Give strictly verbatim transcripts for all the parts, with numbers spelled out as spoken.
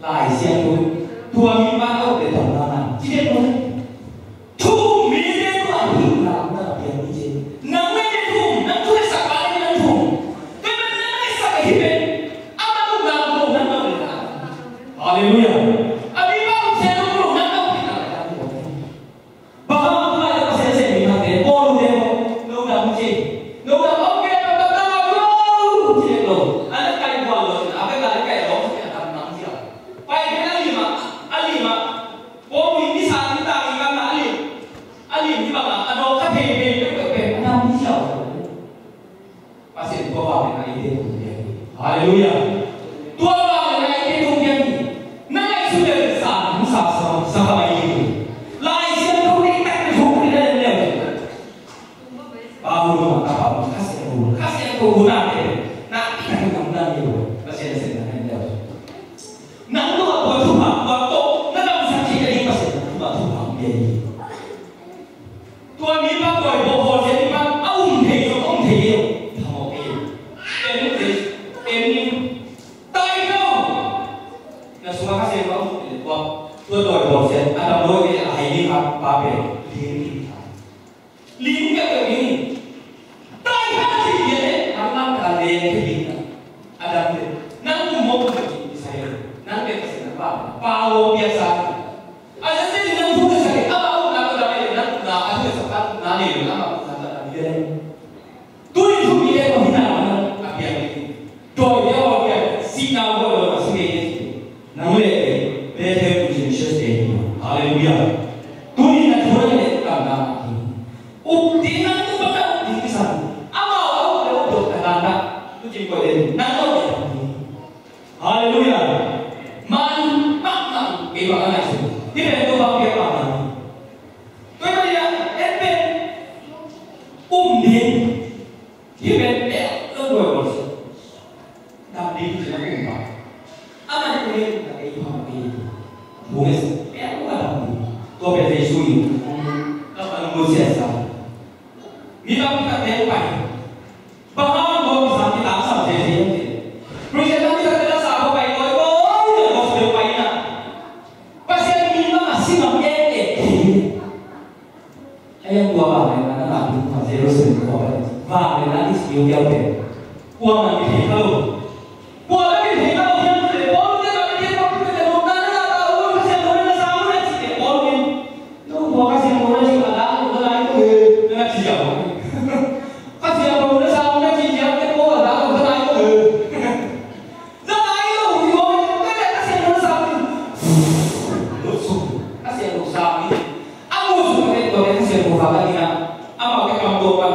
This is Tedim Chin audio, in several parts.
Lai Siangtho tua mipa a ut leh dam na ngai ci dek lo. Thu um mite tua thu um na lam na piang hi ci. Nang ngaihte thu um, nang thu sak pa leh nang thu um. Tua ahih manin nang ngaihsak ahi pen, amah um na lo nang na um na. Halleluiah. A mipa um se lo lo nang na um na. Bang hang a tua Pasian sem mi hangte, Paul te maw, no dam ci. No dam, okay, dam, dam, dam, dam, ci dek lo. A na kai bual lo, a bek a na kai lo, a dam nang ci a. Pai pen a lim ah, a lim ah. Paul in ni sa ni ta i kam na a lim. A lim ni bang a, a dawk kha thei thei pek pek pek, a dam ni ci a. Pasian tua vanglian a eite tung piang hi. Halleluiah. Tua vanglian a eite tung piang hi. Na ngaihsut leh sa, sa, sa, sa kha mai hi. Lai Siangtho nei tak na thuk ni na lem lem. Paulo ma ka Paulo Kha Siangtho, Kha Siangtho na te. Na tak na kam na ni lo. Pasian sen na lem lem. Nang tua tua thu ma tua to. Na dam sa ki ka di Pasian tua thu ma piang hi. Tua mipa tua i bawlsia mipa a um thei zong a um thei hi lo. Thamawh ei. En thei, en ni. Tai lo. Na sungah Kha Siangtho a um thei lo. Tua tua i bawlsia a dam lo ei a hai ni pa pa pe. Lim ki ta. Lim ki ta ni. Tai ha na thei hi le. A lam ka le thei hi na. A dam le. Nang kum mo kum ki sa hi. Nang le ka sin na pa. Pa lo bia sa. A zia zia in nang thu na sa le, amah ukna tawh dam le, nang ukna a thu na sa kha ukna le, amah ukna tawh dam le. Tuni thu mi le tawh hi na ma nang a piang le. Dawi le aw piang, sihna aw lo ma si le. Nang le, Bethel tu Genesis te hi ma. Halleluiah. Tuni na thu na le, kam na ma hi. Uk ti nang tu pa na uk ti kisan. Amah a uk le uk dok na na. Tu ti ko le, nang lo le. Halleluiah. Man mahmah kei bang a ngaihsun. Hih pen tua bang piak bang a. Tua hi bang a en pen um ding. Hih pen pek lo tua bang. Dam ding ci na um bang. Amah nih um ding na kei bang kei. Bung es pek lo dam ding. Tua pen Jesu in. Ka bang mu sia sa. Mi bang kita teng pai. Bang hang bang kisam kita sam se se. Preacher na kita teng sam pai koi koi. Gospel pai na. Pasian min bang a si bang e e. Ayang tua bang le na na bang tua Jerusalem tua bang. Bang le na is you yau pe. Kua man ki thei kha lo. Kua man ki thei kha lo hiam cih leh Paul te bang ki thei kha lo, Paul te bang na na na ta u Pasian tua na sa u na cih leh Paul in. No tua Pasian tua na cih a dang tua na lai ko he. Na na cih a. Pasian tua na sa u na cih a te Paul a dang tua na lai ko he. Na lai ko he. Tua na Pasian tua na sa u. Lo su. Pasian tua sa u. A mu su te tua na Pasian tua sa u na. Amau te kam tua pan.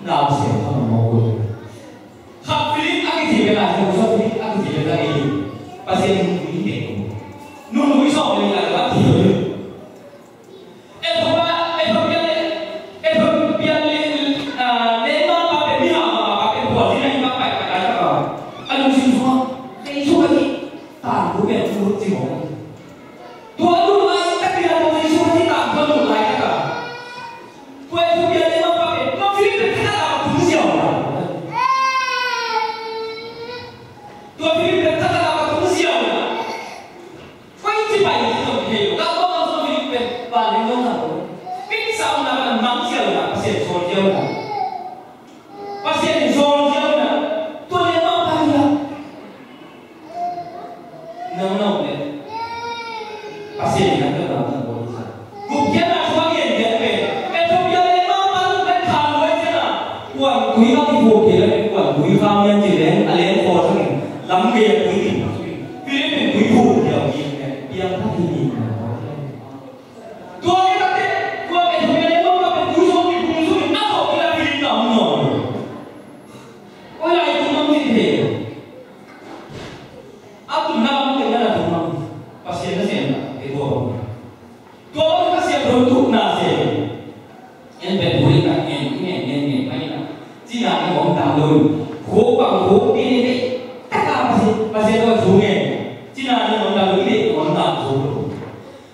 Na Pasian tua na mo ko. Khat Philip a kici pen a, Jerusalem Philip a kici pen a, ei Pasian nungzui hi teh ko. Nungzui sawm le nih a la thei lo. Ethiopia, Ethiopia le, Ethiopia le, ah, le ma pa pen mi ha ma pa pen tua zina hi ma pa pa ka ka. A lungsim sungah, kei sungah hi, tan bu pen tu ci mo. Tua lut laitak in a tua Jesu a ci tak tua lut laitak a. Tua Ethiopia te mapa pen tua Philip pen thakhat a va tung ziau a. Tua Philip pen thakhat a va tung ziau a. Koi ci pai ci tua thei lo. Ka tua ka tua Philip pen va leng lo na lo. Pin sa na van mang ziau na Pasian sawl ziau na. Pasian in sawl ziau na, tua le mah pai a. Nang nong le. Pasian in nang le nang nang bawl sa. Gupkhiatna thu a gen gen pen. Ethiopia le mah pai pen khan luai ziau na. Kuan tui a kiphuk kei le kuan tui kham yan ci leng, a leng khaw thangin. Lam gei a tui in. Philip in tui phuk kei a mi pen. Piang kha hi ni na. Tua khit teh, tua khit teh, tua khit teh, tua khit teh, tua khit teh, tua khit teh, tua khit teh. A tumna bang teh na tumna. Pasian na sem na, eh, tua bang. Tua bang Pasian tua tumna sem. En pen bulik na, en, en, en, en, mai na. Cina ni om tam lo. Khuk bang khuk ni ni ni. Taka Pasian, Pasian tua tung en. Cina ni om tam lo, ni om tam lo.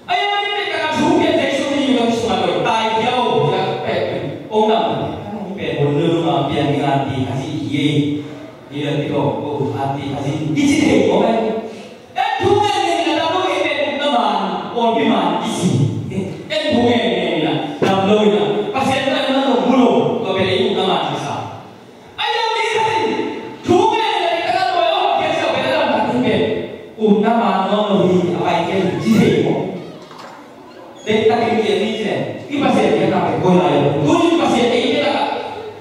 Ai, ai, ai, ka thu pian Jesu ni ka sung a doi tai kiau, ya pek pek. Ong nam, ka ni pek bun lu ma pian ni anti kasi ye. Ni la ti ko, ko anti kasi. Isi te ko ai. Eh, thu Umna man nuam lo hi, a pai kei ci thei maw? Deihtakin kiat ni ci leh i Pasian biakna pen koi lai lo. Tuni Pasian ei biakna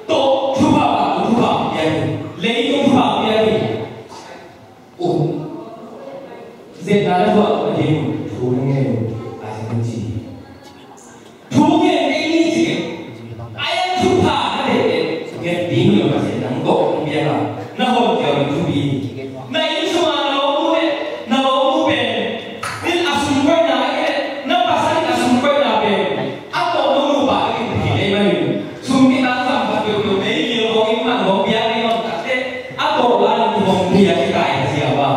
tawh thupha pah, thupha pia hi. Leitung thupha pia hi. Um. Zetna na thuah na ding thu na ngen uh. Isaac in ci. Thu ngen kei ni ci. Ai an thupha na deih leh ngen ding lo Pasian nang tawh hong piak a, na hon kiau in thupi. Na inn sungah na lawmnu leh na lawmnu pen, inn a sum koihna ahih leh na pasal inn a sum koihna pen a tawh no nupa in thei lei manin sum kitang zang khat peuhpeuh mei lio hong inn man hong piak ni hong tak teh a tawh lan hong piak hi ta in ci a va.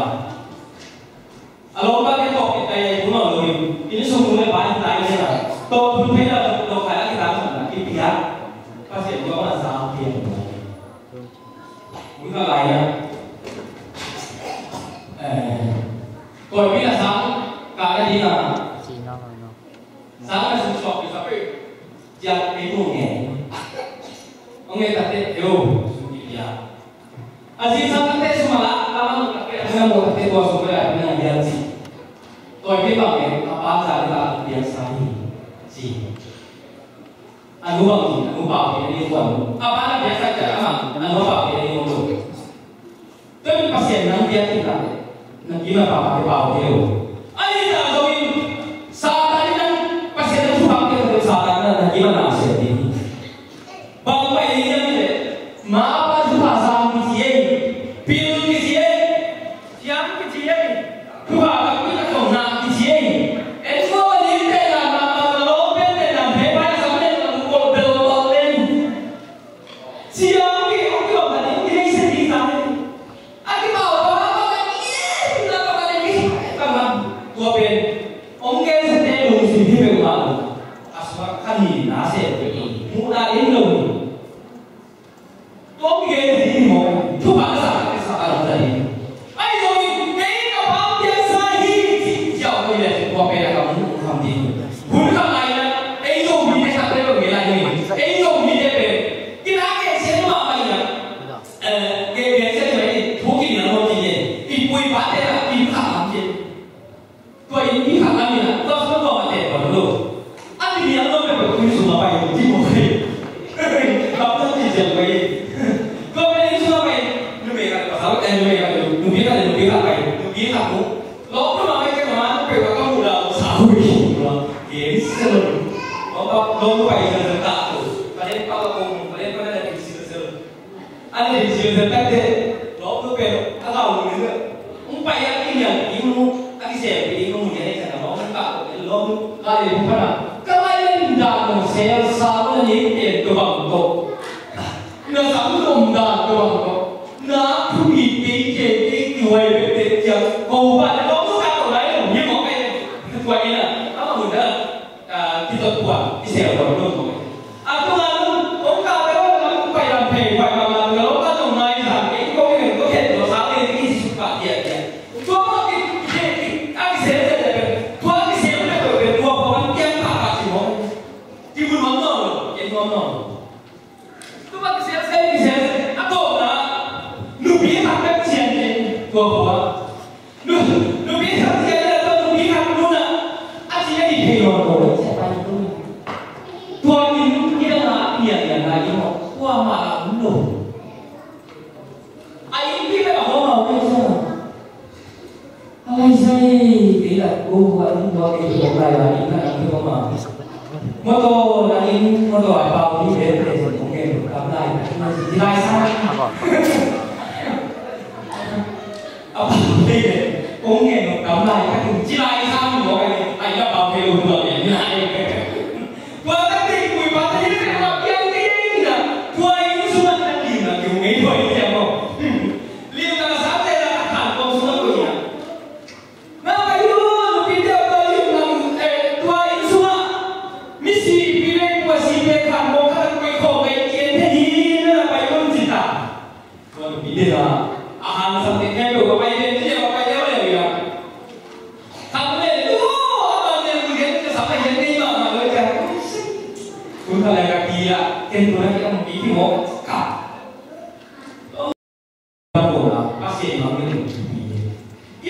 A lawmpa te tawh kei ta in thu nawn lo in, inn sung nu le pa in ta in a tawh thun thei la tawh khai a kitang zang a kipiak. Pasian tawh na sang piak. Mun khat lai-in, eh, kawlpi a sang kah na ding a, sang na sum suak peuh sa peuh ciang ei tung nge. Hong nge takte, eo, sum kipia. A zingsang takte sum a lak, lamang takte a hong nge takte tua sum kipia, hong nge lian ci. Kawlpi bang nge, a pa za ding a piaksa hi ci. A nu bang ci, a nu pau ci, a nu pau ci. A pa na piaksa ci, a nu pau ci, a nu pau ci. Tua in Pasian nang biakinn ah na kim a pau te pau te lo. Ahi zongin Satan in nang Pasian nang thupha pia te Satan in na kim a na sia ding. Bang pai ding hiam cih leh, mapa thupha zang kici ei, pil kici ei, thiam kici ei, thupha takpi tak zong ngah kici ei. En sua lim te na mapa na lawm pen te na phe pai sam te na lungkol bel bel len. Siang ki ong ki ong ka ding ki nei se ding ta. A kipau pa pa ka ni, na pa ka ni, ka man. Tua pen ong gen sa te lungsim hi peuhmah lo. A suak kha ni na se peuh hi. Muhna in lo hi. Tua ong gen sa hi maw. Thupha sa ka sa ka lo sa hi. Ahi zongin kei ka pa piaksa hi ci, ci a ong hi leh tua pen a ka mu kham ding. Hun khat lai-in ei Zomite khat pen lo ngei lai hi. Ei Zomite pen kina kei sian mahmah hi a. Eh, gen, gen sian mai, thu kinial lo ci ni. I pu i pate la, i khat lam ci. Tua i, i khat lam in a, tua sung tua mate tua lo. A kinial lo pe tua sung a pai ci mo. Kap tua ci sian mai. Tua pe i sung a pai, numei khat pasal, eh, numei khat, nu, nupi khat, nupi khat pai, nupi khat mu. Lo tua ma pai ke ma, nu pe wa ka mu la, sa hu i. Gen sian lo. Lo pa, lo pai sian sian ta tu. Palen pa la kong, palen pa la kong sian sian. An in zil zil tak teh, lawmnu pen a lau ning a. Hong pai a kinial ding mu, a kisem ding mu, nia nei chan a lawmnu ka ko pen lawmnu ka lei hong pana. Ka lai len dan hong sel sa na ni pen tua bang ko. Na sam lom dan tua bang ko. Na thupi kei kei kei kiwai pek pek kiang ko ba na lawmnu ka ko lai hong hi mo kai. Tua ina, a ma mun da. Ah, kitot puan, kisel puan, kitot puan. A tung a lung, kong ka pe ong lam pai lam pei, pai lam lam, lam ka tung nai lam, kei kong kei kong kei tua sa kei kei si suka dia dia. Tua tua ki, ki, ki, a kisel sel pe, tua kisel pe pe, tua puan kiang ka ka si mo. Ki mun mo no, ki mo no. Tua kisel sel, kisel sel, a tua na, nupi khat pek cian ni, tua tua. Nu, nupi khat cian ni, tua nupi khat nu na, a cian ni thei lo lo, cian pai tu. Tua ni, ni na, ni na, ni na, ni na, tua ma la nu. A inn pi bek a hong hau kei sa. A lai sai, kei la ko hua inn tua kei hong lai la inn na inn hong ma. Motor na inn, motor a pau ni bek kei hong kei hong kam lai na inn na ci lai sa. A pau ni bek hong kei hong kam lai na inn ci lai sa ni hong kei ai a pau kei hong tua ni lai. Tua tak tei kui pa tei tei tua piang tei tei na. Tua inn sungah na lim na kiu ngei tua inn kiang ko. Lim na sa tei na khan kong sungah ko ina. Na pai lo, nupi te tua lim na, eh, tua inn sungah. Misi pi le tua si pe khan kong khan kui kong ngei kien te hi na na pai lo ci ta. Tua nupi te na, a hang sam te khempeuh va pai den ci a va pai leu leu ia. Khang le, tua, a bang den, den, den, sam le, den, den, ma, ma, le, ka. Kun kha le ka ki a, ken tu na ki am pi ki mo, ka. Tua, tua, a se ma, den, den, ki.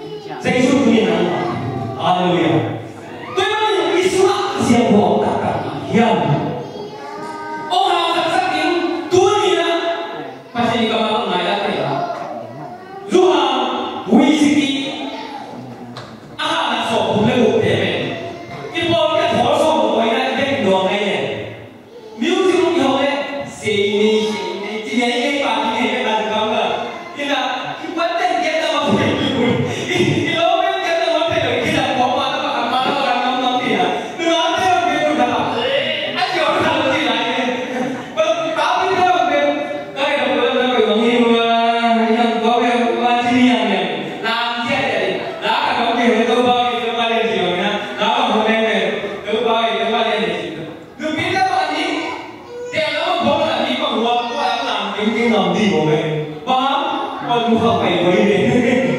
Jesu tuni in a, halleluiah. Tua ahih manin i sungah Pasian thu a om taktak hiam? Hong hausak sak in, tuni in a Pasian i kammal ngai a thei a, Johan, huisiki a hahna sawmthum le gukte pen i pawlkhat khawl sawm lo in a i biakinn dawng ngai le. Music hong i hong le, sei nei, sei nei, ci nei, nei pa, ci nei, nei pa, ci kam la. Ina, i kuan ten gen na ma phei un. I, i lo pen gen na ma phei un, ki la pawm ma na ma kam ma na ma kam ngam ngam ti na. Nungak te hong gen un na. A sio Ngam ding maw, eh? Bang, bang, mukhang pai ko hi, eh.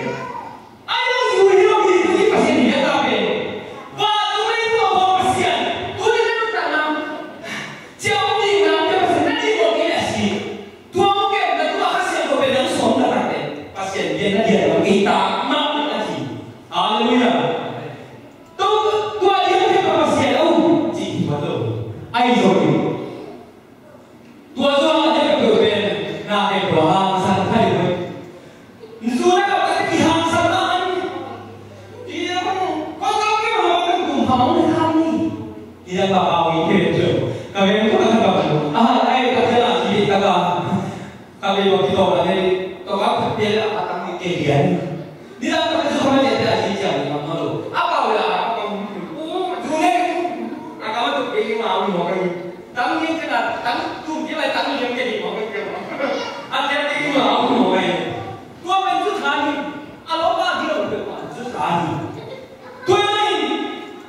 Ai lo, zui hi lo, hi, hi, Pasian hi, a ta pen. Bang, tu mai, tu bang, Pasian. Tu ni na ta na. Cia om ding na, cia Pasian na ding maw, ki na si. Tua mu kem na, tua Pasian ko pen na som na ta pen. Pasian, dia na dia na, ki ta, ma, na si. Hallelujah. Tu, tua dia mu kem Pasian, au, ci, tua tu. Ai lo. Tua zong a dek a peuh pen na pen tua hangsan thei ve. Nzu na kap tak i hangsan ta an. I na kong kong kong kong kong kong kong kong kong kong. I na pa pa wi ke tu. Ka ven ko ka ka pa. Ah, ai ka jala ki ta ka. Ka ven ko ki to na ne. To ka pia la ka tang ke lian. Nidang ka pen zong ka mate te a ci ciang ni mah lo. A pau le a pau. U, zu ne. A ka ma tuk ke ni ma u ni mawk a ni. Tang ni ka na, tang tum ki lai tang ni ke ni mawk a ni. A te ke ni ma u ni mawk a ni. Tua pen zu tha ni. A lo pa di lo pen pa zu tha ni. Tua ni.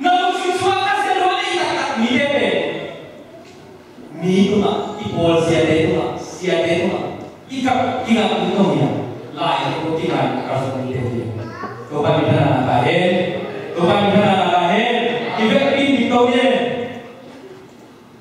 Na lo ci sua ka se lo ni tak tak ni te pen. Mi tungah, i pawl siate tungah, siate tungah, i kap, kingak ding tawh hi a, lai tawh kingai a kalsuan ding tawh hi a. Topa min thang na ta hen. Topa min thang na